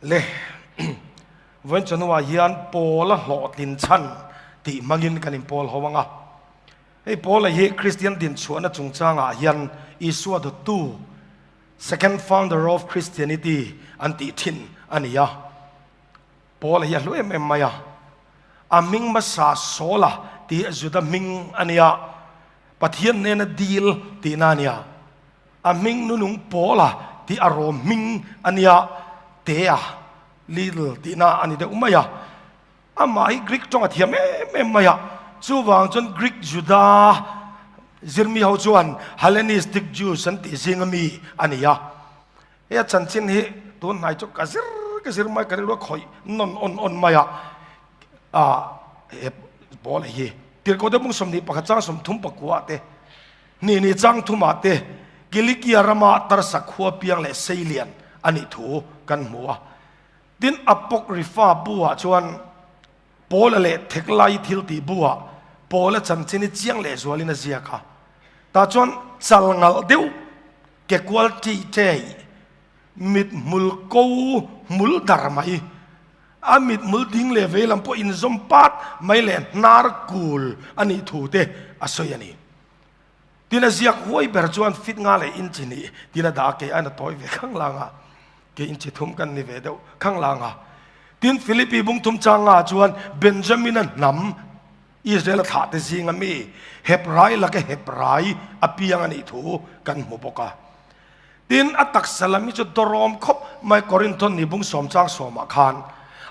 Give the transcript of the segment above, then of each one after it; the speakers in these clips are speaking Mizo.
Le vawiin chawhnuah hian Paula hlawhtlin chhan tih hmangin kan inpawl ho ang a. Hei Paula hi Kristian dinchhuahna chungchangah hian Isua dawttu, second founder of Christianity, an tih thin a ni a. Paula hi a hlu em em mai a. A hming hmasa Saula tih Juda hming a nia, Pathian nena dil tihna a nia. A hming nunung Paula tih a rawm hming a nia, Tea, little, tihna a ni deuh mai a. Amah hi Greek tawng a thiam em em mai a, chuvang chuan Greek Juda zirmi ho chuan Hellenistic Jews an tih zinga mi a ni a. He a chanchin hi tun hnai chu ka zir ka zir mai ka rilru a khawih nawn awn awn mai a, ah he Paula hi Tirhkoh te bung 21 chang 34 te Ni ni chang thumah te Kilikia rama Tarsa khua piang leh seilian a nih thu kan hmu a. Tin, Apokrifa buah chuan Paula leh Theklai thil tih buah Paula chanchin hi chiang lehzualin a ziak a. Tah chuan chal ngalh deuh ke kual ṭih ṭei, mit hmul ko hmul dar mai, a mit hmul ding leh vei lam pawh inzawm pat mai leh hnar kul a nih thu te a sawi a ni. Tin a ziak huai ber chuan fit nga leh inchi hnih tin a dah a, kei aiin a tawi ve khang lang a, kei inchi thum kan ni ve deuh khang lang a. Tin Philippi bung thum chang nga chuan Benjamina hnam Israel a thlah te zinga mi Hebrai laka Hebrai a piang a nih thu kan hmu bawk a. Tin a taksa lam hi chu dawrawm khawp mai Korinthon ni bung sawm chang sawmah khan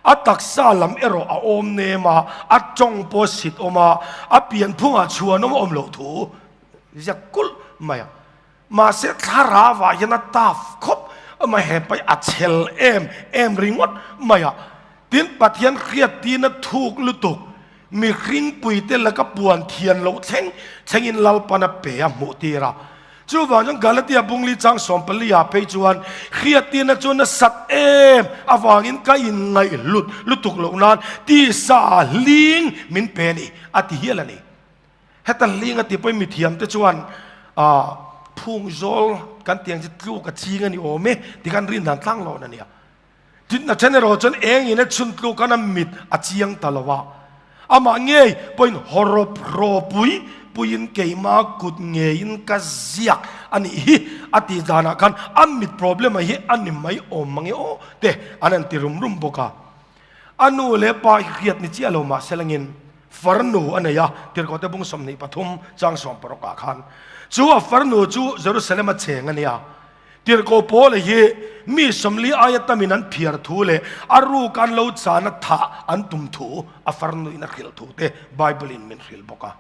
a taksa lam erawh a awm nem a, a tawng pawh a sit awm a, a pianphungah chhuanawm a awm loh thu ziak kulh mai a. Mahse thlarauah hian a taf khawp mai he pai a chhel em em ringawt mai a. Tin Pathian hriattina thuk lutuk mihring puite laka puan thian loh thleng thlengin Lalpan a pe a hmuh tir a. Chuvang chuan Galatia bungli chang 14 ah phei chuan hriattirna chu nasat em avangin ka inngaihhlut lutuk loh nan tisa hling min pe a ni a ti hial a ni. Heta hling a ti pawhin mithiamte chuan phung zawl kan tih ang chi tluk a ching a ni awm e ti khan rin dan tlang lo a nia. Tin a then erawh chuan eng in a chhun tluk khan a mit a chiang ta lo a, amah ngei pawhin hawrawp rawpui puiin keima kut ngeiin ka ziak a nih hi a tih danah khan a mit problem a hi a ni mai awm mange aw te an han ti rum rum bawk a. A nu leh pa hi hriat ni chiah lo mah selangin farnu a nei a, Tirhkohte bung 23 chang 16 ah khan chu a farnu chu Jerusalem a cheng a nia. Tirhkoh Paula hi mi 40 aia tamin an phiar thu leh a ruk an lo chana thah an tum thu a farnuin a hrilh thu te Bible-in min hrilh bawk a.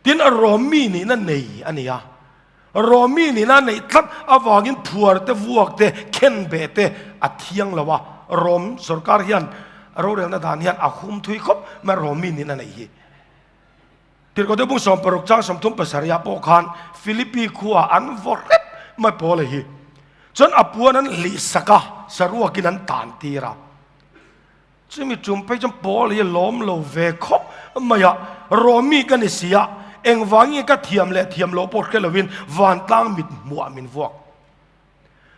Tin, a Rom mi nihna nei a ni a. Rom mi nihna a neih tlat avangin phuar te, vuak te, khenbeh te a thiang lo a. Rom sorkar hian rorelna dan hian a hum thui khawp mai Rom mi nihna neih hi. Tirhkoh bung 60 chang 37 ah pawh khan Philippi khua an vaw hrep mai Paula hi. Chuan a puan an hlih sak a, saruakin an tan tir a. Chumi tum phei chuan Paul hi lawm lo ve khawp mai a, Romi ka ni si a, engvangin ka thiam leh thiam loh pawh hre lovin vantlang mit hmuah min vuak.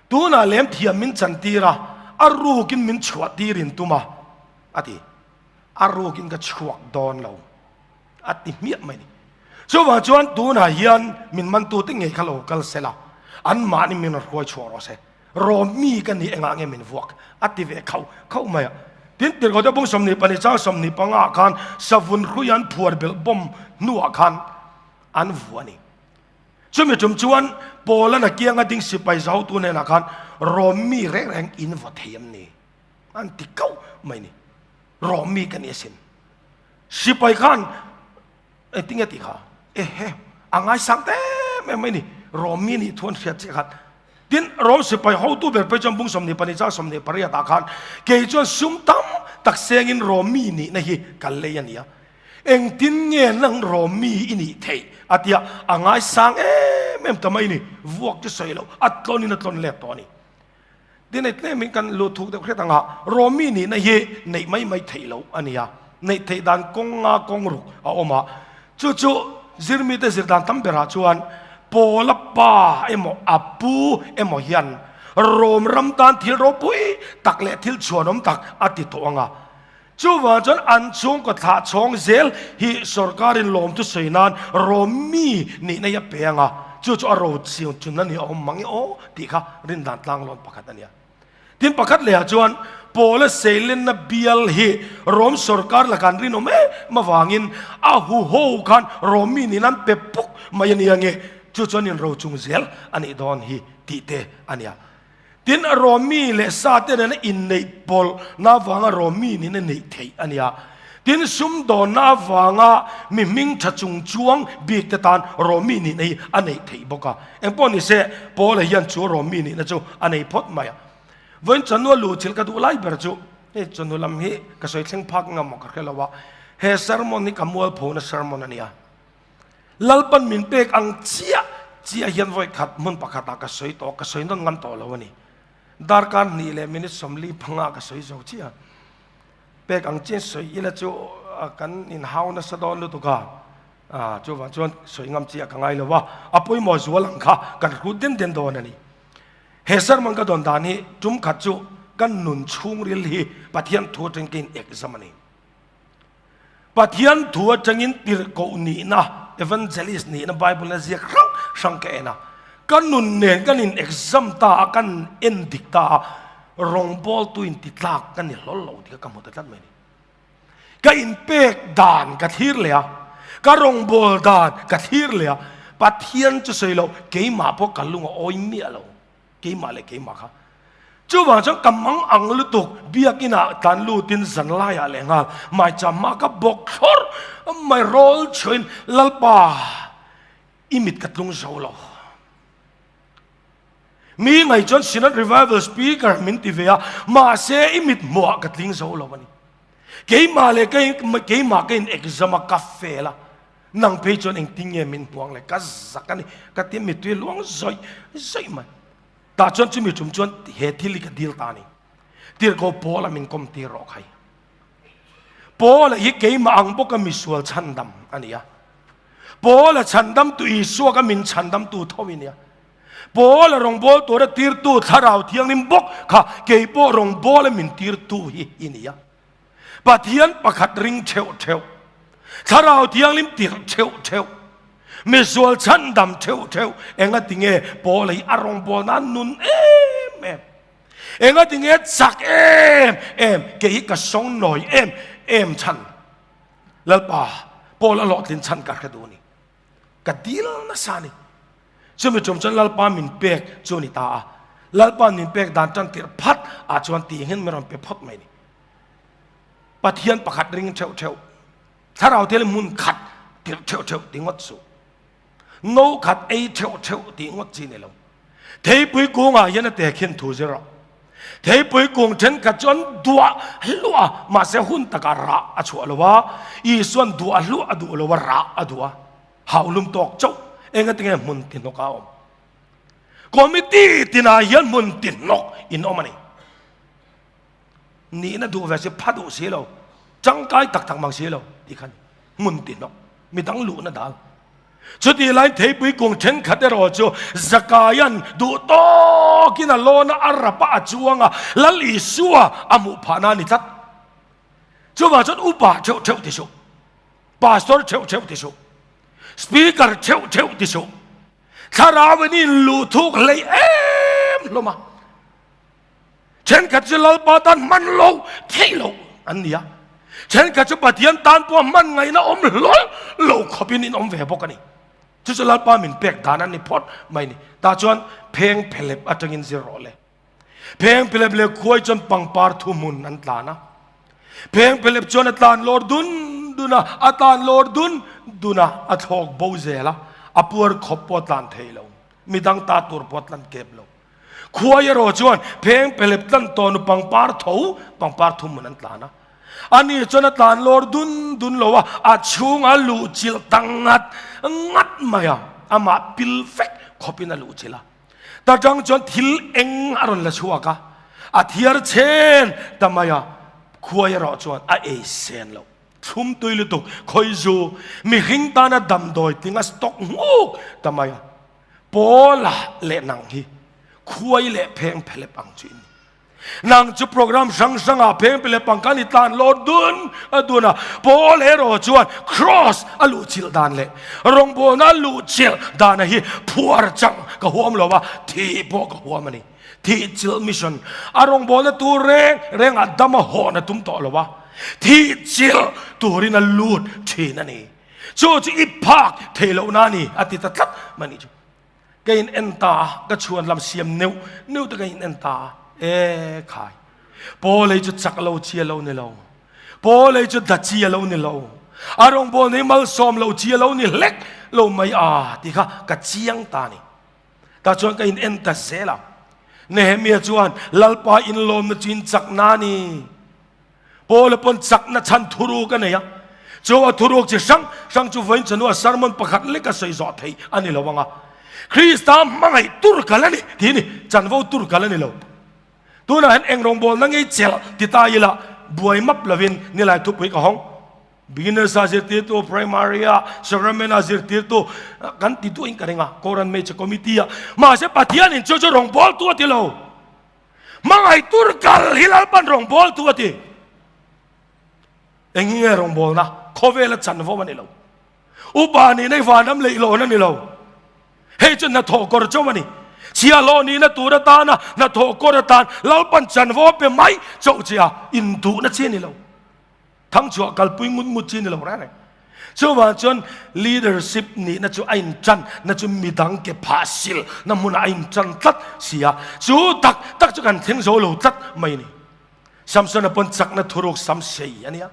Tunah lem thiam min chan tir a, a rukin min chhuah tir in tum a, a ti. A rukin ka chhuak dawn lo a ti hmiah mai ni. Chuvang chuan tunah hian min mantute ngei kha lo kal sela, anmahni min rawn hruai chhuah rawh se. Rom mi ka ni engah nge min vuak a ti ve khauh khauh mai a. Tin, Tirhkohte bung 22 chang 25 ah khan savun hrui an phuar belh bawm hnuah khan an vu a ni. Chumi tum chuan Paul-an a kianga ding sipai zautu hnenah khan Rom mi reng reng in vaw thei em ni? An ti kauh mai ni. Rom mi ka ni asin. Sipai khan engtin nge tih kha? Ehe, a ngaisang em em mai ni. Rom mi nih thu an hriat chiah khan. Tin, Rom sipai hotu ber phei chuan bung 22 chang 28 ah khan kei chuan sum tam tak sengin Rom mi nihna hi ka lei a nia. Engtin nge nang Rom mi i nih theih? A tia, a ngaisang em em ta mai ni. Vuak chu sawi loh, a tlawnin a tlawn let tawh a ni. Tin, hei tlemin kan lut thuk deuh hret ang a, Romi nihna hi neih mai mai theih loh a ni a, neih theih dan kawng nga kawng ruk a awm a, chu chu zirmite zir dan tam berah chuan Paula pa emaw a pu emaw hian Rom ram tan thil ropui tak leh thil chhuanawm tak a ti tawh ang a. Chuvang chuan an chhungkaw thlah chhawng zel hi sorkarin lawmthu sawi nan Rom mi nihna hi a pe ang a, chu chu a ro chiang chun a ni a awm mang e aw tih kha rindan tlanglawn pakhat a nia. Tin pakhat lehah chuan Paula seilenna bial hi Rom sorkar lakah an rinawm em avangin a huho khan Rom mi nih nan pe puk mai a nia nge chu chuan inro chung zel a nih dawn hi tih te a nia. Tin, Rom mi leh sa te nena inneih pawlhna avanga Rom mi nih na neih theih a nia. Tin, sumdawnna avanga mi hming tha chung chuang bik te tan Rom mi nihna hi a neih theih bawk a. Engpawh ni se, Paula hian chu Rom mi nihna chu a nei phawt mai a. Vawiin chawhnu a luh thil ka duh lai ber chu, hei chawhnu lam hi ka sawi thleng phak ngam maw ka hre lo a, he sermon hi ka mualphona sermon a nia. Lalpan min pek ang chiah chiah hian vawi khat hmun pakhatah ka sawi tawh, ka sawi nawn ngam tawh lo a ni. Darkar hnih leh minute 45 ka sawi zo chiah. Pek ang chiah sawi ila chu kan inhau nasa dawn lutuk a, chuvang chuan sawi ngam chiah ka ngai lo a, a pawimawh zual ang kha kan hrut den den dawn a ni. He sermon ka dawn dan hi tum khat chu kan nun chhungril hi Pathian thu atangin ka in exam a ni. Pathian thu atangin tirhkoh nihna, evangelist nihna Bible a ziak hrang hrang ka en a. Ka nun nen kan in exam ta a, kan en dik ta a, rawngbawltu in ti tlak ka ni hlawl lo tih kha ka hmu ta tlat mai a ni. Ka inpek dan ka thlir leh a, ka rawngbâwl dan ka thlir leh a, Pathian chu sawi loh keimah pawh ka lung a awi miah lo. Keimah leh keimah kha. Chuvang chuan ka mang ang lutuk, biakinah tlan lutin zan laiah leh nghal maicham hma ka bawk thlawr mai rawl chhuahin Lalpa i mit ka tlung zo lo. Mi ngaih chuan Synod Revival Speaker min ti ve a, mahse i mit hmuhah ka tling zo lo a ni. Keimah leh keimah ka in exam a, ka fail a. Nang phei chuan engtin nge min hmuang le? Ka zak a ni, ka ti mittui luang zawih zawih mai. Tah chuan chumi tum chuan he thil hi ka dil ta a ni. Tirhkoh Paula min kawm tir rawh khai. Paula hi keimah ang bawka misual chhandam a ni a. Paula chhandamtu Isua ka min chhandamtu tho i nia. Paula rawngbâwl tura tirtu Thlarau Thianghlim bawk kha kei pawh rawngbâwla min tirtu hi i ni a. Pathian pakhat ring theuh theuh, Thlarau Thianghlim tirh theuh theuh, misual chhandam theuh theuh, enga tinge Paula hi a rawngbâwl nan nun em em? Enga tinge chak em em? Kei hi ka sawng nawi em em chhan. Lalpa, Paula hlawhtlin chhan ka hre duh a ni. Ka dil nasa a ni. Chumi tum chuan Lalpa min pek chu a ni ta a. Lalpa min pek dan tan tirh phat ah chuan tih hian min rawn pe phawt mai a ni. Pathian pakhat ring theuh theuh, thlarau thil hmun khat tirh theuh theuh ti ngawt suh. No khat ei theuh theuh tih ngawt chi ni lo. Theipui kungah hian a tehkhin thu zir rawh. Theipui kung thenkhat chu an duah hluah a, mahse hun takah rah a chhuah lo a. Isuan duah hluah a duh lo a, rah a duh a. Haulum tawk chauh engatinge hmun tihnawk a awm? Committee tinah hian hmun tihnawk in awm a ni. Nihna duh ve si, pha duh si lo, tangkai tak tak mang si lo tih kha ni. Hmun tihnawk, midang luhna dal. Chutih laiin theipui kung thenkhat erawh chu Zakaia'n duh tawkin a lawn a, a rap a, a chuang a, Lal Isua a hmuh phahna a ni tlat. Chuvang chuan upa theuh theuh ti suh. Pastor theuh theuh ti suh. Speaker theuh theuh ti suh. Thlarau in in luh thuk hlei em hlawm a. Thenkhat chu Lalpa tan hman lo theih lo an ni a. Thenkhat chu Pathian tan pawh hman ngaihna awm hlawl lo khawpin in awm ve bawk a ni. Chu chu Lalpa min pek dan an ni phawt mai ni. Tah chuan pheng phelep atangin zir rawh le. Pheng phelep leh khuai chuan pangpar thuhmun an tlan a. Pheng phelep chuan a tlan lawr dun dun a, a tlan lawr dun dun a, a thlawk bo zel a, a puar khawp pawh a tlan thei lo, midang ta tur pawh a tlan kep lo. Khuai erawh chuan pheng phelep tlan tawh nu pangpar tho, pangpar thuhmun an tlan a. Ani chuan a tlan lawr dun dun lo a, a chhunga luhchilh ta ngat ngat mai a, amah pil vek khawpin a luhchilh a. Ta tang chuan thil eng a rawn la chhuak a, a thiar chen ta mai a, khuai erawh chuan a ei sen loh. Thlum tui lutuk, khawi zu, mihring tana damdawi tling a stock nghuk ta mai a. Paula leh nang hi. Khuai leh pheng phelep ang chu in ni. Nang chu program hrang hrangah pheng phelep ang kan i tlan lawr dun a dun a, Paul erawh chuan cross a luhchilh dan leh rawngbawlna a luhchilh dana hi phuar chang ka huam lo a, thih pawh ka huam a ni. Thihchilh mission a rawngbawlna tur reng rengah dam a hawn a tum tawh lo a, thihchilh turin a lut thin a ni. Chu chu i phak thei lohna a ni a ti ta tlat mai a nih chu. Ka in en ta a, ka chhuan lam siam neuh neuh te ka in en ta a, e khai Paul ei chu chak lo chi a lo ni lo, Paul ei chu da chi a lo ni lo, a rawngbawl nei malsawm lo chi a lo ni hlek lo mai a ti kha ka chiang ta a ni. Tah chuan ka in en ta zel a. Nehemia chuan Lalpa inlawmna chu in chakna a ni. Paula pawn chakna chhan thuruk a nei a. Chu a thuruk chi hrang hrang chu vawiin chanu a sermon pakhat lek a sawi zawh theih a ni lo ang a. Krista hmangaih tur kal a ni tih ni, chanvo tur kal a ni lo. Tunah hian eng rawngbawlna ngei chelh ti ta ila buai map lovin nilai thupui ka hawng. Beginners a zirtirtu, primary a sacrament a zirtirtu kan ti duhin ka ring a, Koran Hmeichhe Committee a, mahse Pathianin chu chu rawngbawltu a ti lo. Hmangaih tur kal hi Lalpan rawngbawltu a ti. Eng hi nge rawngbawlna? Khawvela chanvo a ni lo. Upa nihna hi vanram leihlawn a ni lo. Hei chu hnathawh kawr chauh a ni. Chhiahhlawh nihna tur atana hnathawh kawr atan Lalpan chanvo a pe mai chauh che a, induhna chi a ni lo. Thangchhuah kalpui ngut ngut chi ni lo reng reng. Chuvang chuan leadership nihna chu a intan na chu midang ke phah sil na hmunah a intan tlat si a, chu tak tak chu kan thleng zo lo tlat mai a ni. Samsona pawn chakna thuruk sam sei a nia.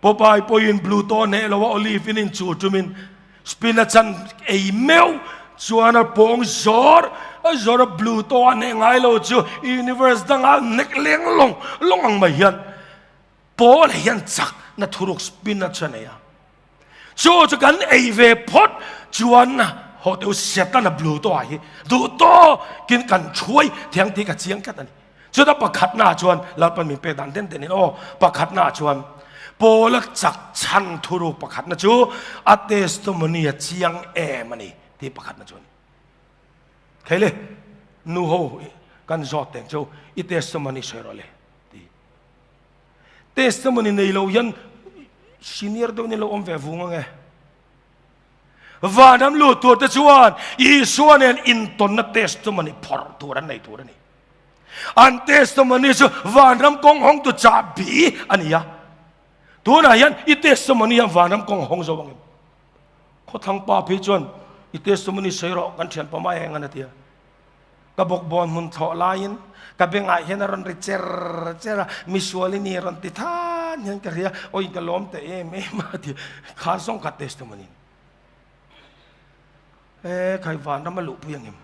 Popeye pawhin blue to hneh lo a olive in inchuh tumin spinach an ei meuh chuan a pawng zawr a zawr a blue to a hneh ngai lo chu universe dangah nek leng lawng lawng ang mai hian Paul hian chak na thuruk spinach a nei a chu chu kan ei ve phawt chuan ho teu Satan a blue to a hi duh tawkin kan thuai thiang tih ka chiang tlat a ni. Chuta pakhatnaah chuan Lalpan min pek dan den den in aw, pakhatnaah chuan Paula chak chhan thuruk pakhatna chu a testimony a chiang em a ni tih pakhatna chu a ni. Thei le, nu ho kan zawt teng chu i testimony sawi rawh le ti. Testimony nei lo hian senior deuh ni lo awm ve vung ange. Vanram lut tur te chuan Isua nen intawnna testimony phawrh tur an nei tur a ni. An testimony chu vanram kawng hawng tu chahbi a ni a. Tunah hian i testimony hian vanram kawng hawng zo ang em? Khawthlang pa phei chuan i testimony sawi rawh kan thian pa mai eng an a ti a. Ka bawkbawn hmun thlawh laiin ka bengah hian a rawn ri cher cher a, misual i ni rawn ti than hian ka hria, awi ka lawm ta em em a ti kha zawng kha testimony. E khai vanram a luhpui ang em?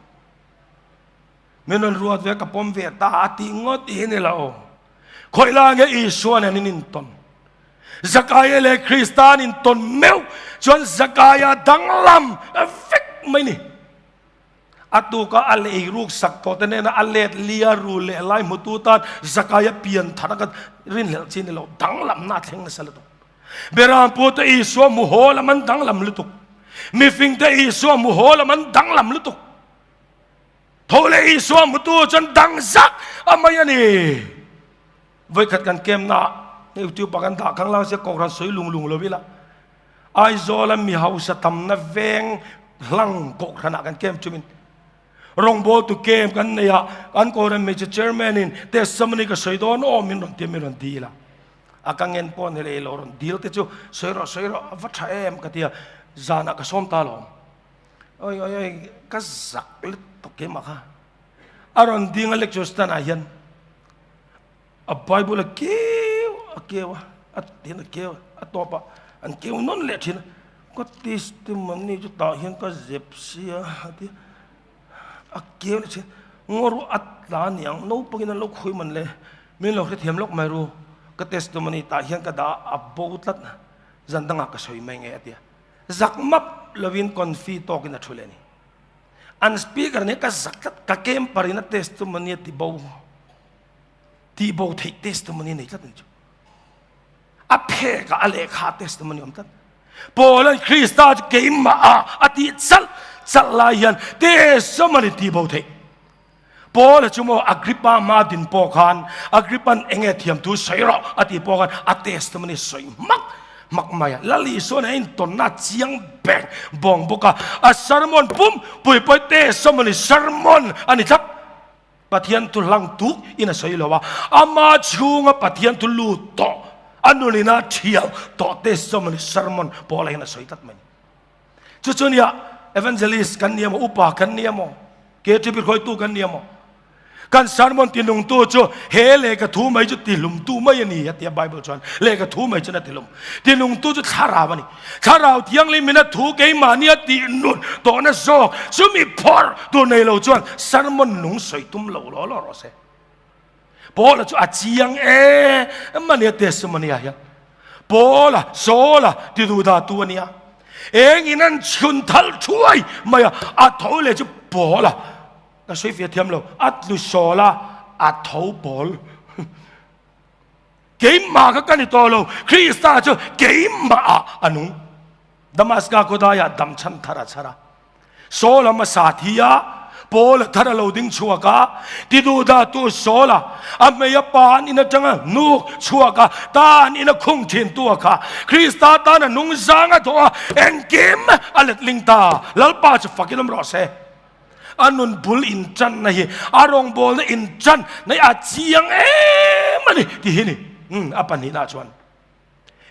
Min rawn ruat ve ka pawm ve ta a tih ngawt hi ni lo. Khawih la nge Isua nen in intawn? Zakaia leh Krista an intawn meuh chuan Zakaia danglam vek mai ni. A tuka a lei ruk sak tawh te nena a let lia ru leh lai hmutu tan Zakaia pian thar a ka rinhlelh chi ni lo danglamna a thleng nasa lutuk. Berampu te Isua hmu haw lam an danglam lutuk. Mifing te Isua hmu haw lam an danglam lutuk. Tho leh Isua hmutu chuan dang zak a mai a ni. Vawikhat kan kemna YouTube ah kan dah khang lang sia kohhran sawi lung lung lo ila. Aizawl a mi hausa tamna veng hlang kohhran ah kan kem chumin rawngbawltu kem kan nei a kan kohhran hmeichhe chairman in testimony ka sawi dawn aw min rawn ti min rawn dil a. A ka ngen pawh ni leh lo rawn dil te chu sawi rawh sawi rawh a va tha em ka ti a zanah ka sawm ta alawm. Oi oi oi ka zak lutuk keimah kha. A rawn ding a lecture stand ah hian a Bible a keu a keu a a tin a keu a tawp a an keu nawn leh thin a ka testimony chu tah hian ka zep sia a ti a keu leh thin ngaw a tla niang naupangin an lo khawi man le min lo hrethiam lawk mai ru ka testimony tah hian ka dah a bo tlat zan dangah ka sawi mai nge a ti a. Zak map lovin confi tawkin a thu leh a ni. An speaker nih ka zak tlat, ka kem parin a testimony a ti bo. Ti bo theih testimony nei tlat ni chu. A phek a a lehkha testimony awm tlat. Paul an Krista chu keimah a a tih chalh chalh lai hian testimony ti bo theih. Paula chu maw Agrippa hma din pawh khan Agrippa'n enge thiamthu sawi rawh a tih pawh khan a testimony sawi hmak hmak mai a. Lal Isua'n a intawnna a chiang beng bawng bawk a, a sermon pum pui pawh testimony sermon a ni tlat. Pathian thu hlang tuk in a sawi lo a, ama chhunga Pathian thu lut tawh a nunina thial tawh testimony sermon Paula hian a sawi tlat mai a ni. Chu chu nia evangelist kan ni emaw upa kan ni emaw KTP hruaitu kan ni emaw kan sermon ti nungtu chu he lehkha thu mai chu tihlumtu mai a ni a tia Bible chuan lehkha thu mai chuan a tihlum tinungtu chu thlarau a ni thlarau thianghlim in a thu keimahni a tih nun tawhna zawk chumi phawrh tur nei lo chuan sermon nung sawi tum lo law law rawh se Paula chu a chiang e mania testimony ah hian Paula Saula ti duh dah tu ania eng in an chhun thal thuai mai a a tho leh chu Paula ka sawi fia thiam lo a tlu Saula a tho Paul keimah kha ka ni tawh lo Krista chu keimah ah a nung Damaska khawdaiah dam chhan thar a chhar a. Saul a hmasa thi a, Paul a thar a lo ding chhuak a, tiduhdah tu Saul a, a hmei a pa an in atanga hnuk chhuak a, ta an in a khung thin tu a kha, Krista tan a nung zang a thawh a, engkim a letling ta, Lalpa chu fakin awm rawh se. A nun bul inchanna hi a rawngbawlna inchan na hi a chiang em a ni ti hi ni. Umm a pahnihna chuan.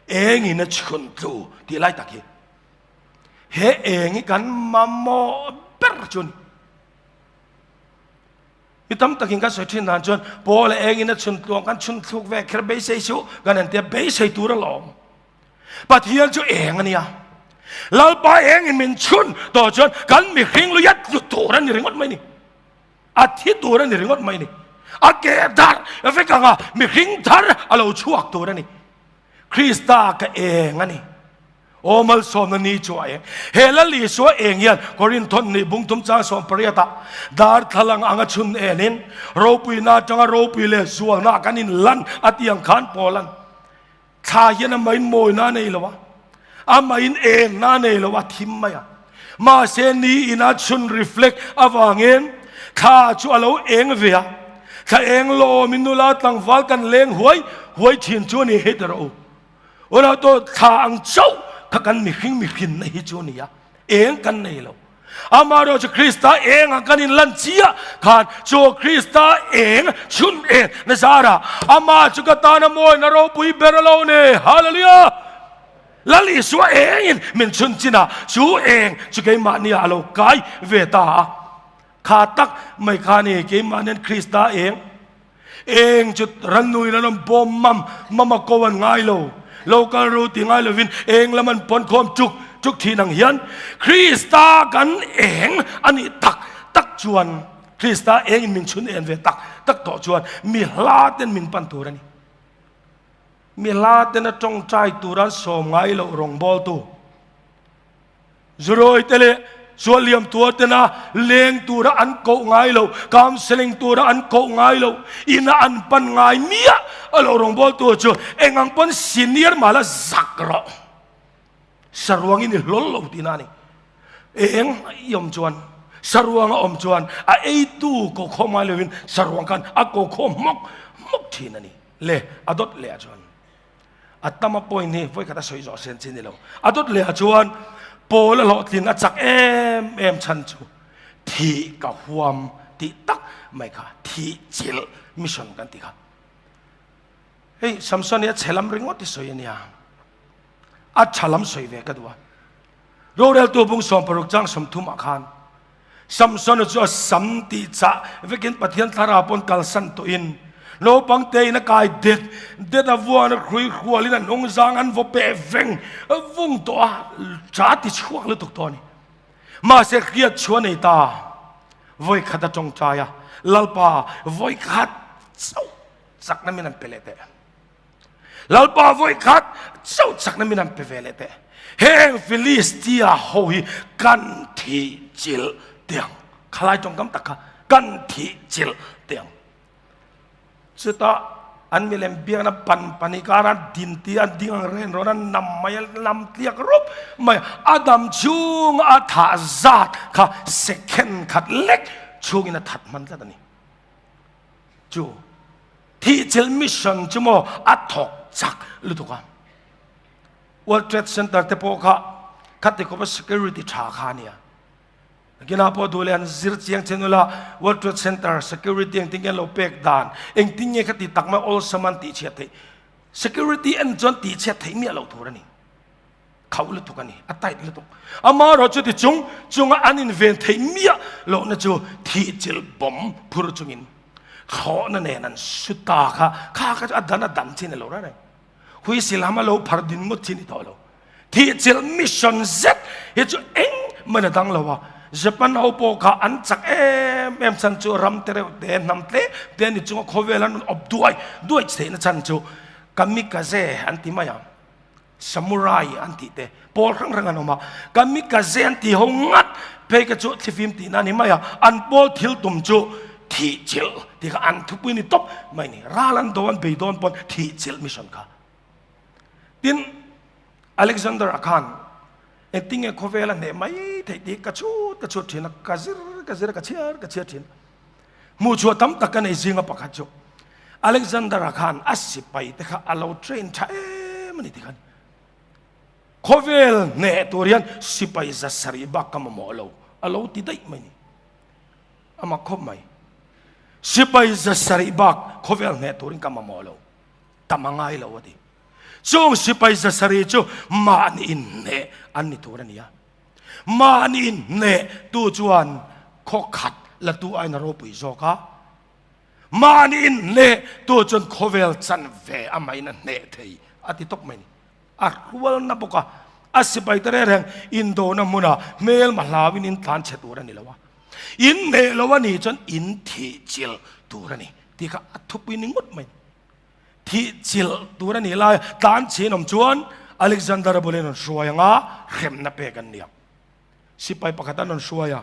Engin a chhun tlu tih lai tak hi he eng hi kan mamawh ber chu a ni. Mi tam takin kan sawi thin dan chuan Paul engin a chhun tluang kan chhun thluk ve kher beisei suh kan han tia beisei tur a lawm. Pathian chu eng a nia. Lalpa engin min chhun tawh chuan kan mihring lu yat tlu tur a ni ringawt mai ni. A thi tur a ni ringawt mai ni. A ke darh vek anga mihring thar a lo chhuak tur a ni. Krista ka eng a ni. Aw malsawmna ni chu a eng. He Lal Isua eng hian Korinthon nih bungthum chang 18 ah darthlalang anga chhun enin ropuina atanga ropui leh zualna kan inlan a tih ang khan Paula'n Thla hian a main mawina a nei lo a, a main engna a nei lo a, thim mai a. Mahse ni ina chhun reflect avangin thla chu a lo eng ve a, thla eng lawmin nula tlangval kan leng huai huai thin chu a ni hei ta rawh u. Unau to thla ang chauh kha kan mihring mihrinna hi chu a ni a, eng kan nei lo. Amaherawhchu Krista engah kan inlan chiah khan chu Krista eng chhun eng nazara amah chu ka tana mawina ropui ber a lo ni. Hallelujah! Lal Isua engin min chhun chinah chu eng chu keimahniah a lo kai ve ta a. Kha tak mai kha ni keimahnian Krista eng eng chu rannuin an awm bawm mam mam a ko an ngai lo local ru ti ngai lovin eng lam an pawn khawm chuk chuk thin ang hian Krista kan eng a nih tak tak chuan Krista eng in min chhun en ve tak tak tawh chuan mi hla ten min pan tur a ni mi hla ten a tawngtai tur an sawm ngai loh rawngbawltu Zurawi te leh Sualliam tuar tena leng tura an koh ngai lo, counselling tura an koh ngai lo, ina an pan ngai miah a lo rawngbawltu chu eng ang pawn senior mah la zak rawh. Saruangin i hlawl lo tihna a ni. Eng i awm chuan, saruanga awm chuan a eitu ko khawm ngai lovin saruang khan a ko khawm hmawk hmawk thin a ni. Le a dawt leh ah chuan. A tama point hi vawi khat a sawi zawh sen chi ni lo. A dawt leh ah chuan Paul a hlawhtlin a chak em em chhan chu thih ka huam tih tak mai kha thih chilh mission kan ti kha. Hei Samson hi a chhe lam ringawt i sawi a nia. A tha lam sawi ve ka duh a. Roreltu bung 60 chang 30 ah khan Samson chu a sam tih chah vekin Pathian thlarau pawn kalsan tawhin naupang tein a kai det det a vuan a hrui hrualin a hnung zang an vaw peh veng vung tawh a, cha ti chhuak lutuk tawh a ni. Mahse hriat chu a nei ta, vawi khat a tawngtai a, Lalpa vawi khat chauh chakna min an pe leh teh. Lalpa vawi khat chauh chakna min an pe ve leh teh. Heng Filistia ho hi kan thih chilh tiang. Khalai tawngkam tak kha kan thih chilh tiang. Chutah an milem biakna pan pani kara din ti an ding ang ren rawn an nam mai a nam tliak rup mai a dam chhung a thah zat kha second khat lek chhungin a that hman tlat a ni. Chu thihchilh mission chu maw a thawk chak lutuk a. World Trade Center te pawh kha khati khawpa security tha kha a nia. Nakinah pawh duh leh an zir chiang che nula World Trade Center security engtin nge an lo pek dan, engtin nge khati tak mai awlsam an tihchhiat theih. Security en chuan tihchhiat theih miah loh tur a ni. Khauh lutuk a ni, a tight lutuk. Amaherawh chuti chung chunga an inven theih miah lohna chu thihchilh bawm phur chungin thlawhna nen an su ta kha, kha kha chu a dan a dan chi a ni lo reng reng. Huisil ham a lo phar din ngawt chi a ni tawh lo. Thihchilh mission zet hi chu engmah a dang lo a, Japan ho pawh kha an chak em em chhan chu ram te reuh te, hnam tlem te a ni chunga khawvel an rawn awp duai duai theihna chhan chu Kamikaze an ti mai ang. Samurai an tih te pawl hrang hrang an awm a, Kamikaze an tih ho ngat phei kha chu thlifim tihna a ni mai a, an pawl thil tum chu thihchilh tih kha an thupui ni tawp mai a ni. Ral an do an bei dawn pawn thihchilh mission kha. Tin, Alexander a khan engtinge khawvel a hneh mai theih tih ka chhut ka chhut thin a, ka zir ka zir a, ka chhiar ka chhiar thin a. Hmuhchhuah tam tak ka nei zinga pakhat chu Alexander-a khan a sipai te kha a lo train tha em a ni tikhan khawvel hneh tur hian sipai za sarih bak ka mamawh lo a lo ti daih mai ni. A mak khawp mai. Sipai za sarih bak khawvel hneh turin ka mamawh lo. Tam a ngai lo a ti. Chung sipai za sarih chu mahni inhneh an ni tur a ni a. Mahni inhneh tu chuan khaw khat la tu aiin a ropui zawk a, mahni inhneh tu chuan khawvel chan ve amahin a hneh thei a ti tawp mai a ni. A hrualna bawk a, a sipai te reng reng indona hmunah hmelma hlauin in tlan chhe tur a ni lo a, inhneh lo a nih chuan in thih chilh tur a ni tih kha a thupui ni ngawt mai a ni. Thih chilh tur a nih lai tlan chhin awm chuan Alexander-a bulin an hruai ang a, hremna pek an ni ang. Sipai pakhat an rawn hruai a,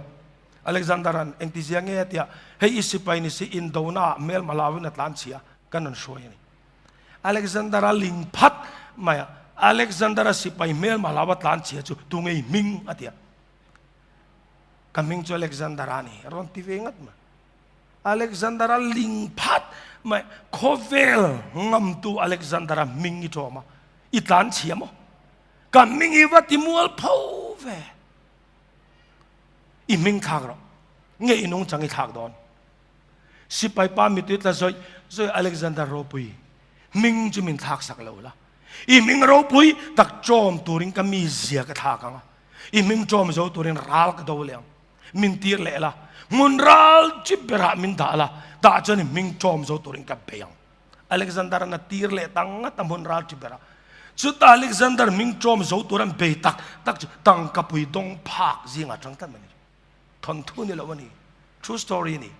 Alexander-a'n engtizia nge a tia, hei i sipai ni si indona ah hmelma hlauin a tlan chhia kan rawn hruai a ni. Alexander-a ling phat mai a, Alexander-a sipai hmelma hlau a tlan chhia chu tu ngei hming a tia. Ka hming chu Alexander-a a ni, a rawn ti ve ngat mai. Alexander-a ling phat mai, khawvel ngamtu Alexander-a hming i ṭawm a, i tlan chhia maw? Ka hming i va ti mual pho ve. I hming thlak rawh, nge i nungchang i thlak dawn? Sipai pa mitui tla zawih zawih Alexander ropui hming chu min thlak sak lo la, i hming ropui tak ṭawm turin ka mizia ka thlak ang a, i hming ṭawm zo turin ral ka do leh ang. Min tir leh la, hmun ral chi berah min dah la, tah chuan i hming ṭawm zo turin ka bei ang. Alexander-a'n a tir leh ta ngat a hmun ral chi berah. Chutah Alexander hming ṭawm zo tur an bei tak tak chu tangkapui dawng phak zingah ṭang tlat mai a ni. Thawnthu ni lo a ni. True story a ni.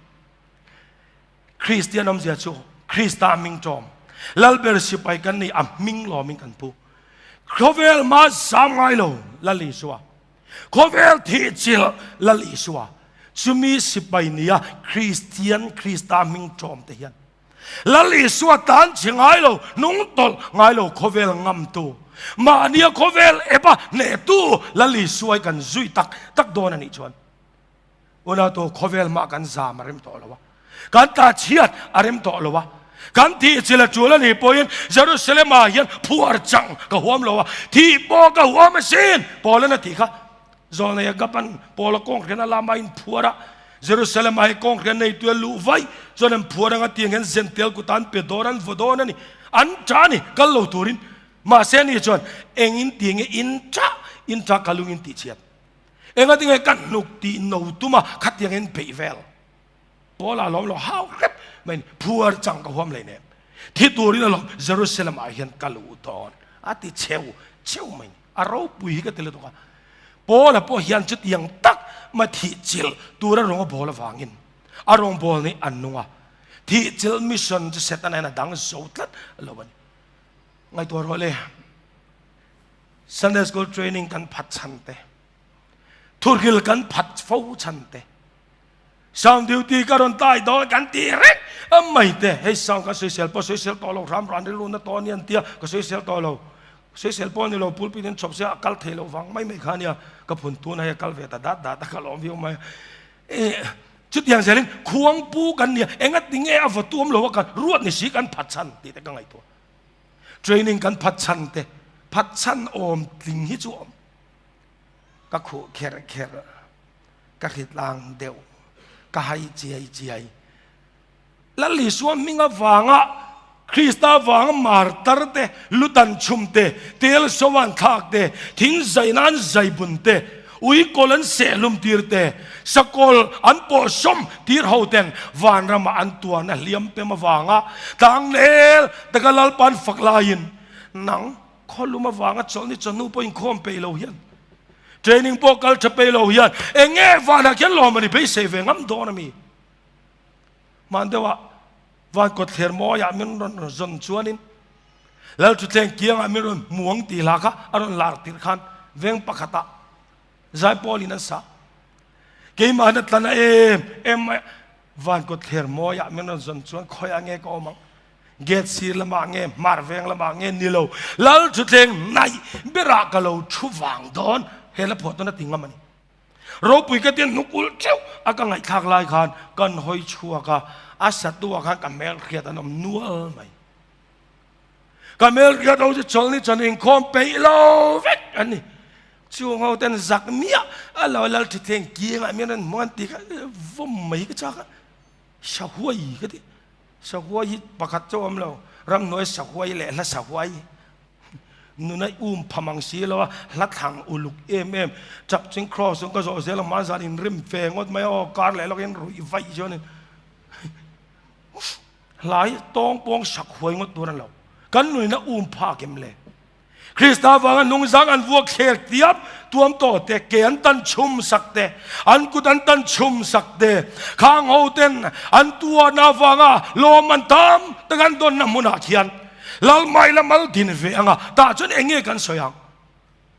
Kristian awmzia chu Krista hming ṭawm, Lalber sipai kan ni a hming lawmin kan pu. Khawvel mah zam ngai lo Lal Isua. Khawvel thihchilh Lal Isua chumi sipai nia Kristian Krista hming ṭawm te hian Lal Isua tan chhe ngai lo, nung tawlh ngai lo khawvel ngamtu, mahnia khawvel epa hnehtu Lal Isua hi kan zui tak tak dawn a nih chuan unautu khawvel mah kan zam a rem tawh lo a, kan ta chhiat a rem tawh lo a, kan thih chil a tul a nih pawhin Jerusalem ah hian phuar chang ka huam lo a, thih pawh ka huam asin Paul-an a tih kha. Zawlnei a Gapan Paul-a kawnghren a lama in phuar a, Jerusalem ah hi kawnghren neitu a luh vaih chuan an phuar anga tiang hian Zentel kut an pe dawn an vaw dawn a ni, an tah a ni kal lo turin. Mahse ani chuan engin ti nge in tah in tah ka lungin tih chhiat. Engatinge ka hnuk tih no tum a khatiang in beih vel. Paula lawm lo hau hrep mai ni, phuar chang ka huam lei nem. Thi turin alawm Jerusalem ah hian ka luh dawn a ti cheu cheu mai ni. A ropui hi ka ti lutuk a. Paula pawh hian chutiang tak mai thih chilh tura rawng a bawl avangin a rawngbâwl nih an nung a. Thih chilh mission chu Setana hian a dang zo tlat lo a ni. Ngaihtuah rawh le. Sunday School training kan phat chhan te, thurhil kan phat fo chhan te, sound duty ka rawn tai dawn kan ti reng a mai te, hei sound kan sawisel pawh sawisel tawh lo hram ran rilru na tawh a ni an tia, ka sawisel tawh lo, sawisel pawh a ni lo, pulpit in chhawp sia a kal thei lo vang mai mai kha a nia, ka phun tun hei a kal ve ta dat dat a, ka lawm viau mai a. Chutiang zelin khuangpu kan nia, engati nge a va tuam lo a kan ruat ni si kan phatchhan tih te ka ngaihtuah. Training kan phatchhan te, phatchhan awm tling hi chu awm. Ka khuh kher kher, ka hritlang deuh, ka hai chiai chiai. Lal Isua hming avanga Krista avanga martar te, lutan chhum te, tel so an thlak te, thing zaina an zai bun te, uikawl an sehlum tir te, sakawl an pawhsawm tir ho ten vanrama an tuan a hliam pem avanga tlangnel taka Lalpa an fak laiin nang khawlum avanga chawlhni chawhnu pawh inkhawm peih lo hian training pawh kal tha peih lo hian eng nge vanah khian lawm a ni beisei ve ngam dawn a mi? Hman deuhah van kawtthler mawiah min rawn zawn chuanin Lalthutthleng kiangah min rawn hmu ang tih hla kha a rawn lar tirh khan veng pakhatah Zaipawlin an sa. Keimah na tlan a em em mai a, van kawtthler mawiah min rawn zawn chuan khawiah nge ka awm ang? Gate sir lamah nge hmar veng lamah nge ni lo Lalthutthleng naih berah ka lo thu vang dawn he la phuah tawn a ti ngam a ni. Ropui ka tian hnuk ulh teuh a ka ngaihthlak lai khan kan hawi chhuak a, a satu ah khan ka hmel hriat an awm nual mai. Ka hmel hriat ho chu chawlhni chuan inkhawm peih lo vek an ni. Chung ho ten zak miah a lo lal thuthleng kiangah mian an hmu an ti kha vawm mai ka chak a, sahuai ka ti. Sahuai hi pakhat chu a awm lo, ramhnuai sahuai leh hla sahuai. Nuna i um pham ang si lo a, hla thlang uluk em em. Chap ching cross chu ka zawh zel ang, mahni zan inrim fe ngawt mai a aw, kar leh lawk in ruih vaih chuan in hla hi tawng pawng sak huai ngawt tur a ni lo. Kan nuina um phak em le? Krista vanga nungzang an vuak thler tiap tuam tawh te, ke an tan chhum sak te, an kut an tan chhum sak te, khang ho ten an tuahna vanga lawm an tam tak an dawnna hmunah khian Lalmai la mal din ve anga tah chuan eng nge kan sawi ang?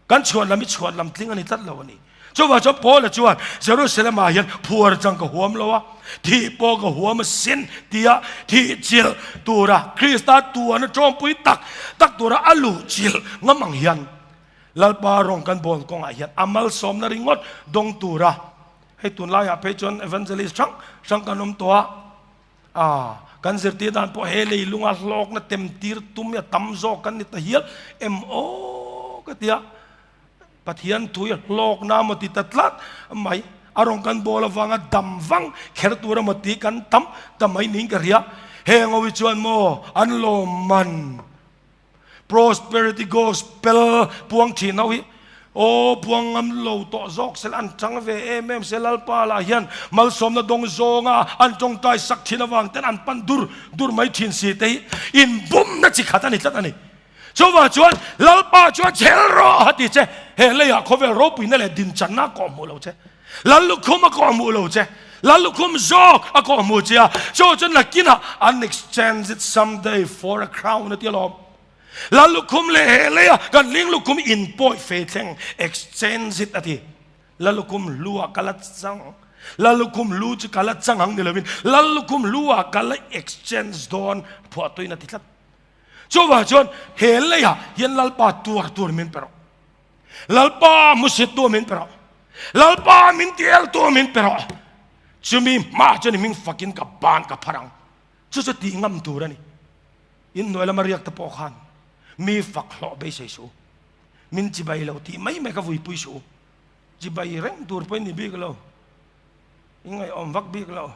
Kan chhuan lam hi chhuan lam tling a ni tlat lo a ni. Chuvang chuan Paula chuan Jerusalem ah hian phuar chang ka huam lo a, thih pawh ka huam a sin tia thih chilh tura Krista tuan a tawmpui tak tak tura a luh chilh ngam ang hian Lalpa rawng kan bawn kawngah hian a malsawmna ringawt dawng tura hei tunlaiah phei chuan evangelist hrang hrang kan awm tawh a. A, kan zirtir dan pawh he leilunga hlawkna tem tir tum hi a tam zawk kan ni ta hial em aw ka ti a, Pathian thu hi hlawkna amaw ti ta tlat mai, a rawn kan bawl avanga dam vang kher tur amaw ti kan tam ta mai niin ka hria, heng ho hi chuan maw an lawmman. Prosperity Gospel puang thin ho hi aw puang ngam lo tawh zawk sela an chang ve em em se Lalpa lah hian malsawmna dawng zawnga an tawngtai sak thin avang ten an pan dur dur mai thin si te hi inbumna chi khat a ni tlat a ni. Chuvang chuan Lalpa chuan chhel rawh a ti che, he leiah khawvel ropuina leh dinchanna a kawhhmuh lo che. Lal lukhum a kawhhmuh lo che, Lal lukhum zawk a kawhhmuh che a, chu chu nakinah an exchange it someday for a crown a ti alawm. Lal lukhum leh he leia kan hling lukhum inpawi fe thleng exchange it a ti. Lal lukhum hlu ah ka la chang, Lal lukhum hlu chu ka la chang ang ni lovin Lal lukhum hlu ah ka la exchange dawn phuahtuin a ti tlat. Chuvang chuan he leiah hian Lalpa tuar tur min pe rawh. Lalpa hmusit tu min pe rawh. Lalpa min ti el tu min pe rawh. Chumi hma chuan i hming fakin ka ban ka phar ang. Chu chu tih ngam tur a ni. In hnuai lama riak te pawh khan mi fak hlawh beisei suh u. Min chibai lo tih mai mai kha vuipui suh u. Chibai reng tur pawhin ni bik lo. In ngaihawm vak bik lo.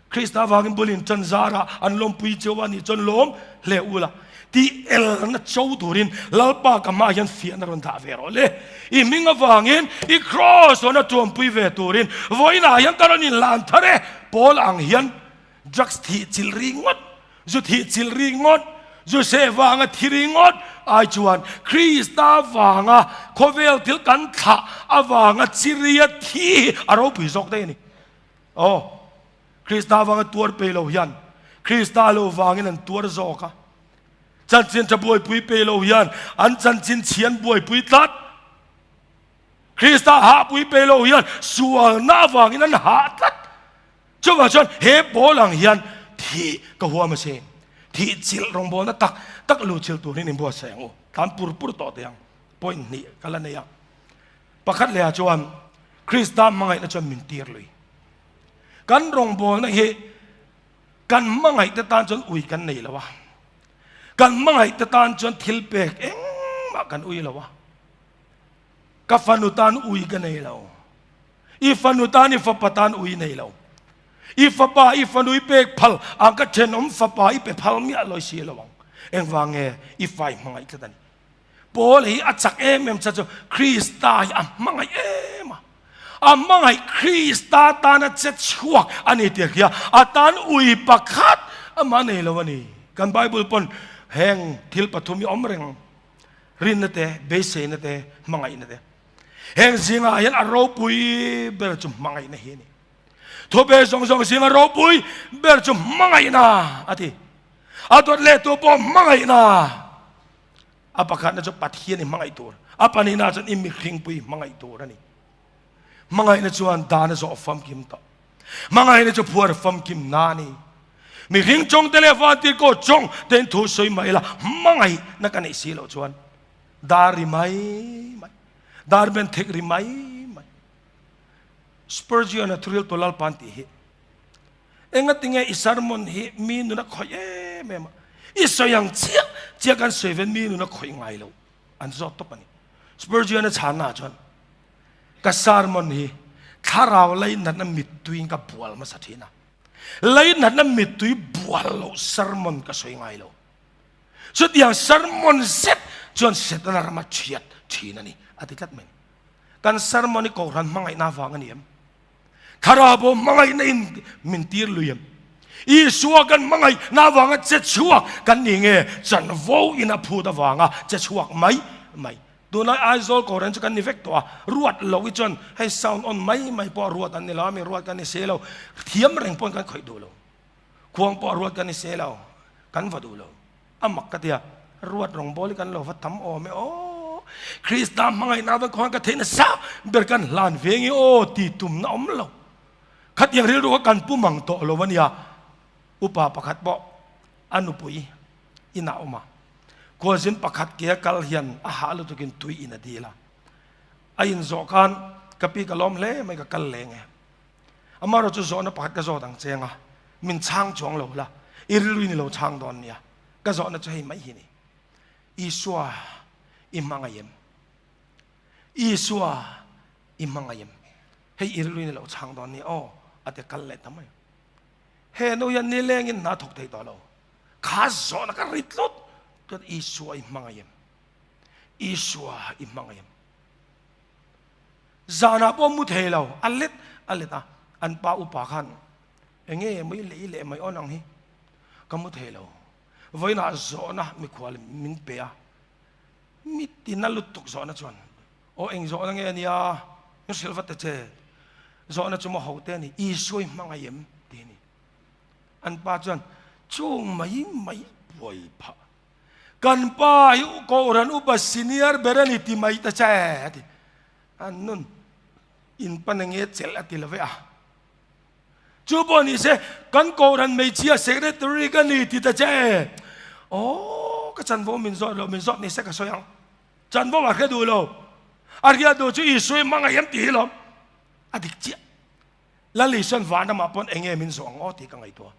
Krista avangin bulin chan zarah an lawmpui cheu a nih chuan lawm hle u la, tih elna cho turin Lalpa ka hmaah hian fiahna rawn dah ve rawh le. I hming avangin i kraws rawn a tuampui ve turin vawiinah hian ka rawn inlan thar e. Paul ang hian drugs thih chilh ri ngawt, zu thih chilh ri ngawt, zu seh vanga thi ri ngawt ai chuan Krista vanga khawvel thil kan thlah avanga chiria thi hi a ropui zawk daih a ni. Aw, Krista avanga tuar pe lo hian Krista lo vangin an tuar zawk a. Chanchin tha buaipui pe lo hian an chanchin chhian buaipui tlat. Krista hahpui pe lo hian sualna avangin an hah tlat. Chuvang chuan he pawl ang hian thih ka huam a sin. Thih chilh rawngbawlna tak tak lu chilh turin inbuatsaih ang u. Tlan pur pur tawh teh ang. Point hnih ka la nei a. Pakhat lehah chuan Krista hmangaihna chuan min tir lui. Kan rawngbawlna hi kan hmangaih te tan chuan ui kan nei lo a, kan hmangaih te tan chuan thil pek engmah kan ui lo a. Ka fanu tan ui ka nei lo. I fanu tan i fapa tan ui nei lo. I fapa i fanu i pek phal ang ka thenawm fapa i pe phal miah lawi si lo ang. Engvang nge i fai hmangaih tlat a ni. Paul hi a chak em em cha chu Krista hi a hmangaih em a. A hmangaih Krista tana che chhuak a ni tih a hria. A tan ui pakhat amah nei lo a ni. Kan Bible pawn heng thil pathum hi awm reng. Rinna te, beiseina te, hmangaihna te. Heng zingah hian a ropui ber chu hmangaihna hi a ni. Thupe zawng zawng zinga ropui ber chu hmangaihna a ti. A dawt leh tu pawh hmangaihna. A pakhatna chu Pathian i hmangaih tur. A pahnihna chuan i mihringpui hmangaih tur a ni. Hmangaihna chuan dan a zawh famkim tawh. Hmangaihna chu phuar famkim na a ni. Mihring chawng te leh vantirhkoh chawng tein thu sawi mai ila hmangaihna ka neih si loh chuan dar ri mai mai, dar ben thek ri mai mai. Spurgeon-a thuril tu Lalpan tih hi engatinge i sermon hi mi nun a khawih em em a, i sawi ang chiah chiah kan sawi ven mi nun a khawih ngai lo an zawt tawp a ni. Spurgeon-a chhanna chuan ka sermon hi thlarau leinatna mittuiin ka bual hmasa thin a, leinatna mittui bual loh sermon ka sawi ngai lo. Chutiang sermon zet chuan Setana rama thiat thin a ni a ti tlat mai. Kan sermon hi Kohhran hmangaihna avang a ni em? Thlarau pawh hmangaihna in min tir lui em? Isua kan hmangaihna avanga che chhuak kan ni nge chanvo in a phut avanga che chhuak mai mai? Tunlai Aizawl Kohhran chu kan ni vek tawh a, ruat loh hi chuan hei sound on mai mai pawh ruat an ni lo a, mi ruat kan ni se lo, thiam reng pawhin kan khawih duh lo. Khuang pawh ruat kan ni se lo, kan va duh lo. A mak ka tia, ruat rawngbawl hi kan lo va tam awm e aw. Krista hmangaihna avang khuan ka theihna sang ber kan hlan ve nge aw ti tumna awm lo. Khatiang rilru kha kan pu mang tawh lo a nia. Upa pakhat pawh a nupui inah awm a, khualzin pakhat ke a kal hian a hah lutukin tui in a dil a. A inzawh khan ka pi ka lawm hle mai ka kal leng e. Amaherawh chu zawhna pakhat ka zawt ang cheng a, min chhang chuang lo la, i rilru in i lo chhang dawn nia. Ka zawhna chu hei mai hi ni, Isua i hmangaih em? Isua i hmangaih em? Hei i rilru in i lo chhang dawn nia aw, a ti kal leh ta mai. He nu hian nilengin hna thawk thei tawh lo. Kha zawhna ka rit tlut tlut, Isua i hmangaih em? Isua i hmangaih em? Zanah pawh mu thei lo, a let a let a, an pa upa khan eng nge mai leh i leh mai awn ang hi, ka mu thei lo, vawiinah zawhna mikhual min pe a, mi tina lutuk zawhna chuan aw eng zawhna nge ania min hrilh vat ta che, zawhna chu maw ho te a ni, Isua i hmangaih em tih a ni. An pa chuan chung mai mai buai phah. Kan pa hi Kohhran upa senior ber a ni ti mai ta che a ti. An nun in pan enge chelh a ti lo ve a. Chu pawh ni se kan Kohhran hmeichhia secretary ka ni ti ta che. Aw ka chanvo min zawt lo min zawt ni se ka sawi ang. Chanvo a hre duh lo. A hriat duh chu Isua i hmangaih em tih hi lawm. A dik chiah. Lal Isuan van ramah pawn enge min zawh ang aw tih ka ngaihtuah.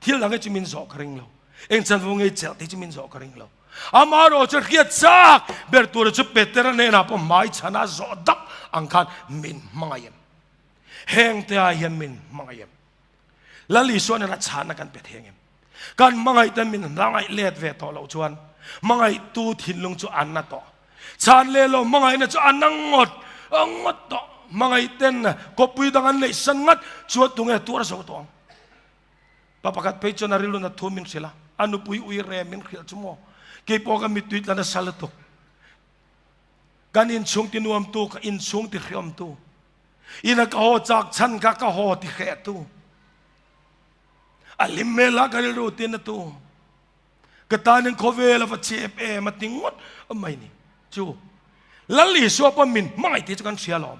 Thil dang hi chu min zawh ka ring lo. Eng chanvo ngei chelh tih chu min zawh ka ring lo. Amaherawh chu hriat chak ber tura chu Petera hnenah pawh hmai chhana zawh dap ang khan min hmangaih em? Heng te ah hian min hmangaih em? Lal Isua nena chhanna kan pe theng em? Kan hmangaih ten min hmangaih let ve tawh loh chuan hmangaihtu thinlung chu an na tawh. Chhan leh lo hmangaihna chu a na ngawt ngawt tawh. Hmangaih ten kawppui dang an neih san ngat chuan tunge tuar zo tawh ang? Pa pakhat phei chuan a rilru na thu min hrilh a, a nupui ui re min hrilh chu maw? Keipawh ka mittui tla nasa lutuk. Kan inchhung ti nuamtu, ka inchhung ti hriamtu, ina ka haw chak chhan kha ka haw ti hrehtu, a hlim hmel ah ka rilru ti na tu, ka tanin khawvel a va chep em a ti ngawt mai ni. Chu Lal Isua pawh min hmangaih tih chu kan hria alawm.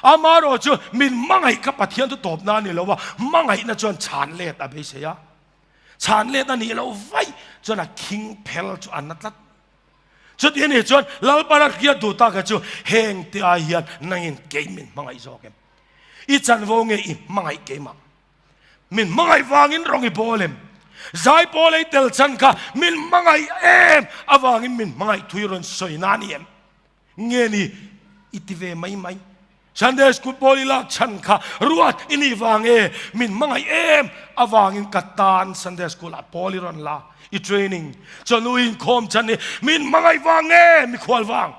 Amaherawh chu min hmangaih kha Pathian chu tawpna a ni lo a, hmangaihna chuan chhan let a beisei a. Chhan let a nih loh vaih chuan a khing phel chu a na tlat. Chuti a nih chuan Lalpa a hriat duh tak chu heng te ai hian nangin kei min hmangaih zawk em? I chanvo nge i hmangaih keimah? Min hmangaih vangin rawng i bawl em? Zaipawl ei tel chan kha min hmangaih em avangin min hmangaih thui rawn sawi na ni em? Nge ni i ti ve mai mai? Sunday school pawl i lak chhan kha ruat i nih vang e min hmangaih em avangin ka tan Sunday school ah pawl i rawn la i training chawhnu i inkhawm chhan hi min hmangaih vang nge mikhual vang?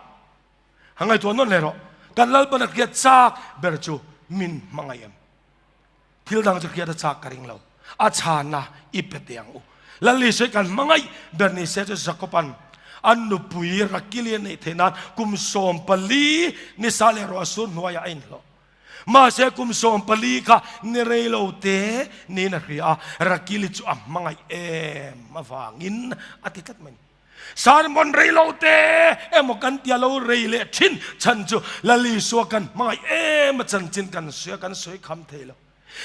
A ngaihtuah nawn hle rawh. Kan Lalpan a hriat chak ber chu min hmangaih em? Thil dang chu hriat a chak ka ring lo. A chhana i pe teh ang u. Lalisui kan hmangaih ber ni se chu Jakoban a nupui Rakili a neih theih nan kum 14 nisa leh ruah sur hnuaiah a inhlawh. Mahse kum 14 kha ni rei lo te niin a hria a, Rakili chu a hmangaih em avangin a ti tlat mai a ni. Sermon rei lo te emaw kan tia lo rei leh thin chhan chu Lal Isua kan hmangaih em a chanchin kan sawi a kan sawi kham thei lo.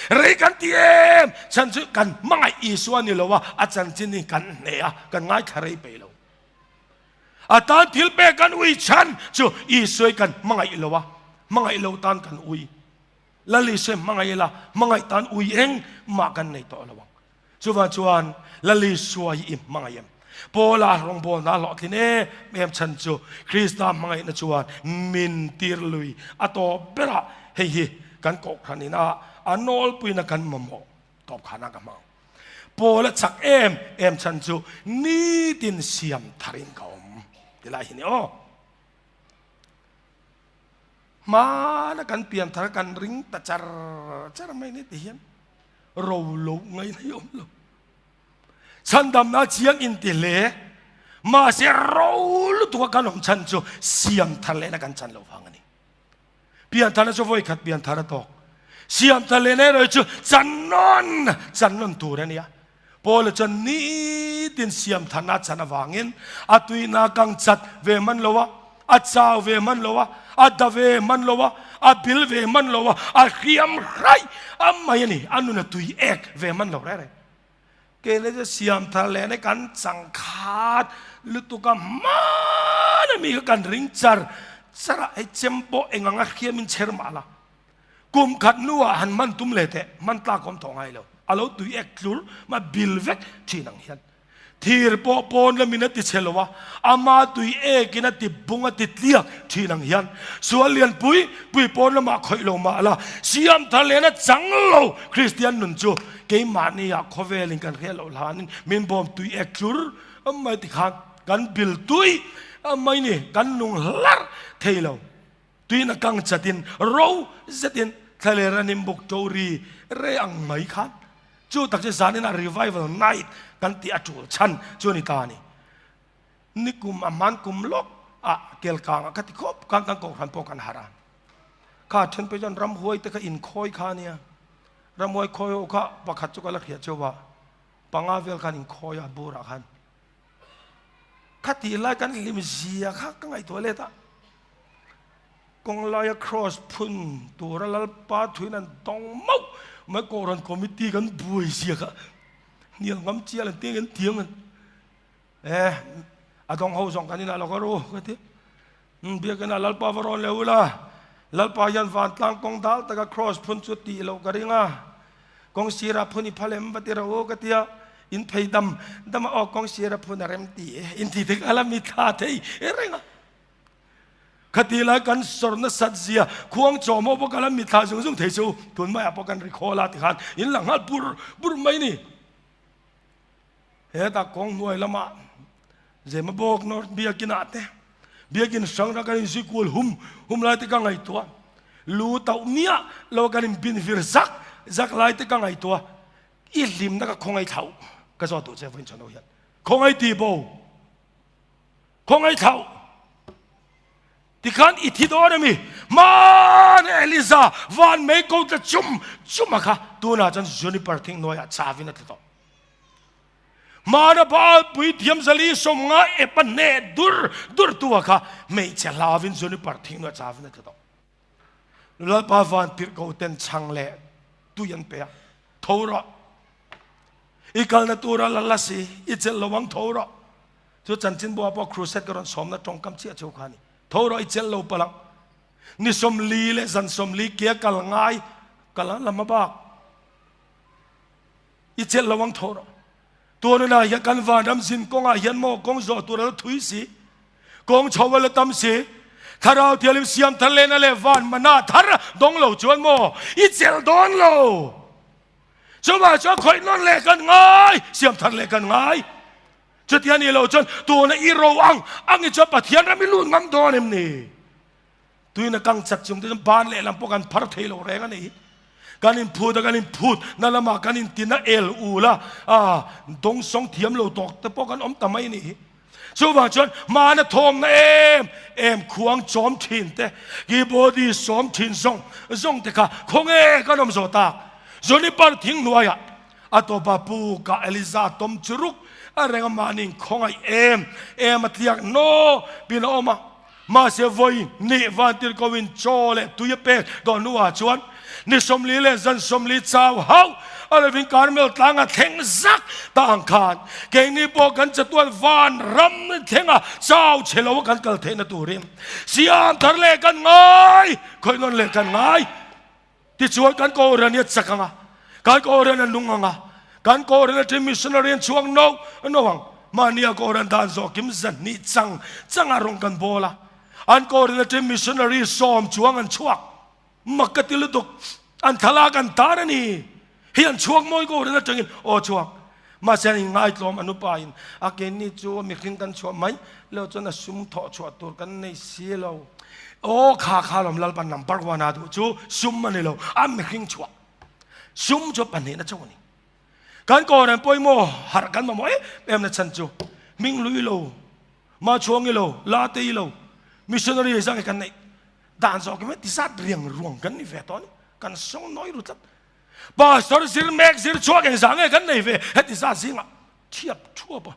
Rei kan ti em chhan chu kan hmangaih Isua ni lo a a chanchin hi kan hne a kan ngaithla rei peih lo. A tan thil pek kan ui chhan chu Isua hi kan hmangaih lo a hmangaih lo tan kan ui. Lal Isua hi hmangaih ila hmangaih tan ui eng mah kan nei tawh lo ang. Chuvang chuan Lal Isua hi i hmangaih em? Paula rawngbawlna a hlawhtlin em em chhan chu Krista hmangaihna chuan min tir lui a tawp berah hei hi kan kohhran ina a nawlpuina kan mamawh tawp khana ka hmang. Paula chak em em chhan chu nitin siam tharin ka awm ti lai hi ni aw. Hmana kan pian thar kan ring ta char char mai ni ti hian ro lo ngai nei awm lo. Chhandamna chiang in ti hle mahse ro lutuk a kan awm chhan chu siam thar lehna kan chan lo vang a ni. Pian tharna chu vawi khat pian thar a tawk. Siam thar lehna erawh chu chan nawn chan nawn tur a nia. Paula chuan nitin siam tharna a chan avangin a tuina kang chat ve hman lo a, a chau ve hman lo a, a da ve hman lo a, a bil ve hman lo a, a hriam hraih a mai a ni. A nun a tui ek ve hman lo reng reng. Keile chu siam thar leh na kan changkhat lutuk a hman a mi kha kan ring char char a, hei chem pawh eng anga hriamin chher mah la. Kum khat hnuah han hman tum leh teh, hman tlak awm tawh ngai lo. A lo tui ek tlur mah bil vek thin ang hian. Thir pawh pawn lamin a ti chhe lo a, ama tui ekin a ti bung a ti tliak thin ang hian. Sual lian pui pui pawn lamah khawih lo mah la, siam thar len a chang lo. Kristian nun chu keimahni ah khawvelin kan hriat loh hlanin min bawm tui ek tlur mai tikhan kan bil tui mai ni, kan nung hlarh thei lo. Tuin a kang chatin ro zetin thlaler a nimbuk to ri re ang mai khan chu tak chu zanin a revival night kan tih a tul chhan chu a ni ta a ni. Nikum a hman kum lawk ah kelkang ah ka ti khawp khan kan kohhran pawh kan harh a. Kha then phei chuan ramhuai te kha inkhawi kha a nia. Ramhuai khawi ho kha pakhat chu ka la hriat cheu a, panga vel khan inkhawi a bur ah khan. Kha tih lai kan hlim zia kha ka ngaihtuah let a. Kawng laia cross phun tura Lalpa thuin an tawng mauh mai Kohhran committee kan buai zia kha hnial ngam chial an tih an thiam an e a dawng ho zawng kan inah lo ka ru ka ti biakin ah Lalpa va rawn leh ula Lalpa hian vantlang kawng dal taka cross phun chu tih loh ka ring a kawng sirah phun i phal em va ti rawh u ka tia in phei dam dam a aw kawng sira phun a rem ti e in ti te kha la mi thla thei reng a. Khati lai kan sawr nasat zia khuang chawm ho pawh kan la mitthla zung zung thei chu tun maiah pawh kan ri khawl a tikhan in la nghal bur bur mai ni. Hetah kawng hnuai lamah Zemabawk North Biakin ah te Biakin hrang hrang kan inzui kual hum hum lai te ka ngaihtuah lu tauh miah lo kan inbin vir zak zak lai te ka ngaihtuah i hlimna ka khawngaih thlauh ka zawt duh che vawiin chawhno hian khawngaih tih bo. Khawngaih thlauh tikhan i thi dawn ami? Hmana Eliza van mei ko tla chum chum a kha tunah chuan juniper thing hnuaiah chavin a tla tawh. Hmana Baal puithiam zali 50 ep a hneh dur dur tu a kha hmeichhe hlavin juniper thing hnuaiah chavin a tla tawh. Lalpa van tirh ko ten chhang leh tui an pe a, tho rawh. I kalna tura la la si, i chelh lo ang tho rawh. Chu chanchinbu ah pawh crusade ka rawn sawmna tawngkam chiah cheu kha a ni. Tho rawh i chelh lo palh ang. Ni 40 leh zan 40 ke a kal ngai kal a la hma bak. I chelh lo ang thaw rawh. Tuanunah hian kan vanram zin kawngah hian maw kawng zawh tur a la thui si, kawng chho a la tam si, Thlarau Thianghlim siam thar lehna leh van mana thar dawng lo chuan maw i chelh dawn lo. Chuvang chuan khawih nawn leh kan ngai, siam thar leh kan ngai. Chutia nih loh chuan tuna i ro ang ang i chuan Pathian ram i lut ngam dawn em ni? Tuina kang chat chung te chuan ban lehlam pawh kan phar thei lo reng a ni. Kan inphut a, kan inphut na lamah kan intin a el ul a, a dawngsawng thiam lo tawk te pawh kan awm ta mai a ni. Chuvang chuan mahna thawmna em em khuang chawm thin te, keyboard sawm thin zawng zawng te kha khawnge kan awm zawh tak? Juniper thing hnuaiah a tawpa pu ka Eliza tawm chu ruk a reng a, mahni inkhawngaih em em a tliak naw pin a awm a. Mahse vawi hnih vantirhkohin chaw leh tui a pek tawh hnuah chuan ni 40 leh zan 40 chau hauh a lovin Karmel tlanga thleng zak ta ang khan keini pawh kan chatuan van ram thlenga chau chhe lo a kan kal theihna turin siam thar leh kan ngai, khawih nawn leh kan ngai. Tichuan kan Kohhran hi a chak ang a, kan Kohhran a nung ang a, kan Kohhran atangin missionary an chhuak no no ang. Mahnia Kohhran dan zawh kim zahnih chang changa rawng kan bawl a, an Kohhran atangin missionary sawm chuang an chhuak. Mak ka ti lutuk, an thlalak an tar a ni. Hi an chhuak mawi Kohhran atangin aw chhuak. Mahse an inngaitlawm an upain a keini chu mihring kan chhuah mai lo chuan a sum thawh chhuah tur kan nei si lo. Aw kha kha lawm Lalpan number one a duh chu sum a ni lo, a mihring chhuah sum chu pahnihna chauh a ni. Kan kawr an pawimawh harh kan mamawh em em na chhan chu hming lui lo, ma chhuangi lo, la tei lo, missionary zang hi kan neih dan zawk hi ti zat riang ruang kan ni ve tawh a ni. Kan sawng nawi ru tlat. Pastor zir mek zir chhuak eng zah nge kan nei ve heti zat zingah thiap thuap a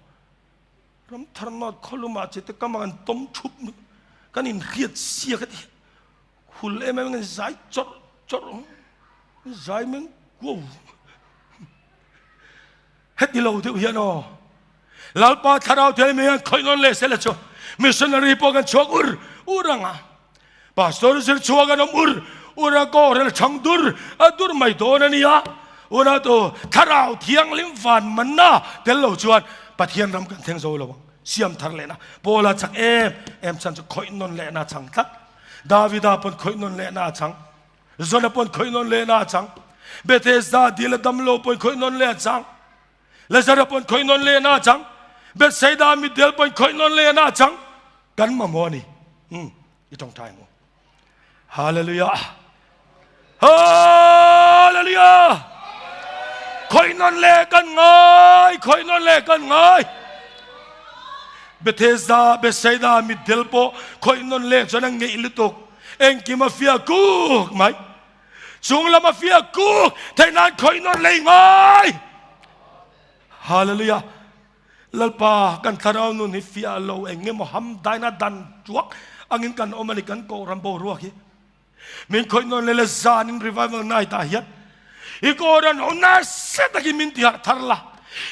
ram tharnawt khawlumah che te kama kan tawm thup kan inhriat sia ka ti hul em em kan zai chawrh chawrh zai meng kuau heti lo deuh hian aw Lalpa thlarau thil mi hian khawih nawn leh sela chu missionary pawh kan chhuak ur ur anga pastor zir chhuak an awm ur ur a kawrel chhang dur a dur mai dawn a nia una tu thlarau thianghlim van manna tel lo chuan Pathian ram kan thleng zo lo ang siam thar lehna Paula chak em em chan chu khawih nawn lehna chang tlat Davida pawn khawih nawn lehna chang Zona pawn khawih nawn lehna chang Bethesda dila damlo pawn khawih nawn leh chang Lazara pawn khawih nawn leh na chang Bethsaida mitdel pawn khawih nawn leh na chang kan mamawh a ni. Hmm, i tawngtai mu. Hallelujah. Hallelujah. Khawih nawn leh kan ngai, khawih nawn leh kan ngai. Bethesda, Bethsaida mitdel pawh khawih nawn leh chuan a ngeih lutuk. Engkim a fiah kuk mai. Chung lam a fiah kuk theih nan khawih nawn lei ngai. Hallelujah. Lalpa kan thlarau nun hi fiah lo eng nge maw ham daina dan tuak angin kan awm ani kan kohhran boruak hi. Min khawih nawn leh le zan in revival night ah hian i kohhran ho nasa takin min ti harh thar la.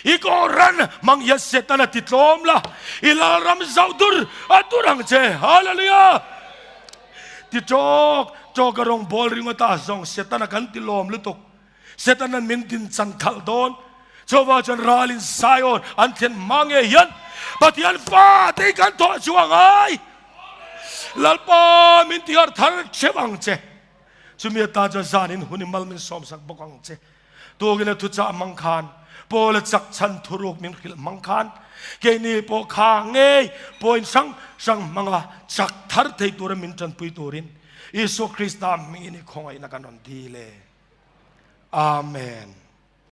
I kohhran hmang hian Setana ti tlawm la. I lalram zauh dur a dur ang che. Hallelujah. Ti tawk tawk a rawng bawl ringawt a zawng Setana kan ti lawm lutuk. Setana'n min din chan khalh dawn. Chuvang chuan ralin Zion an thlen hma nge hian Pathian fa te hi kan thawh chu a ngai. Lalpa min tihar thar theuh ang che. Chumi atan chuan zanin hun i mal min sawmsak bawk ang che. Tukin a thuchah hmang khan Paula chak chhan thuruk min hrilh hmang khan keini pawh kha ngei point hrang hrang hmanga chak thar thei tura min tanpui turin Isua Krista hmingin i khawngaihna kan rawn dil e. Amen.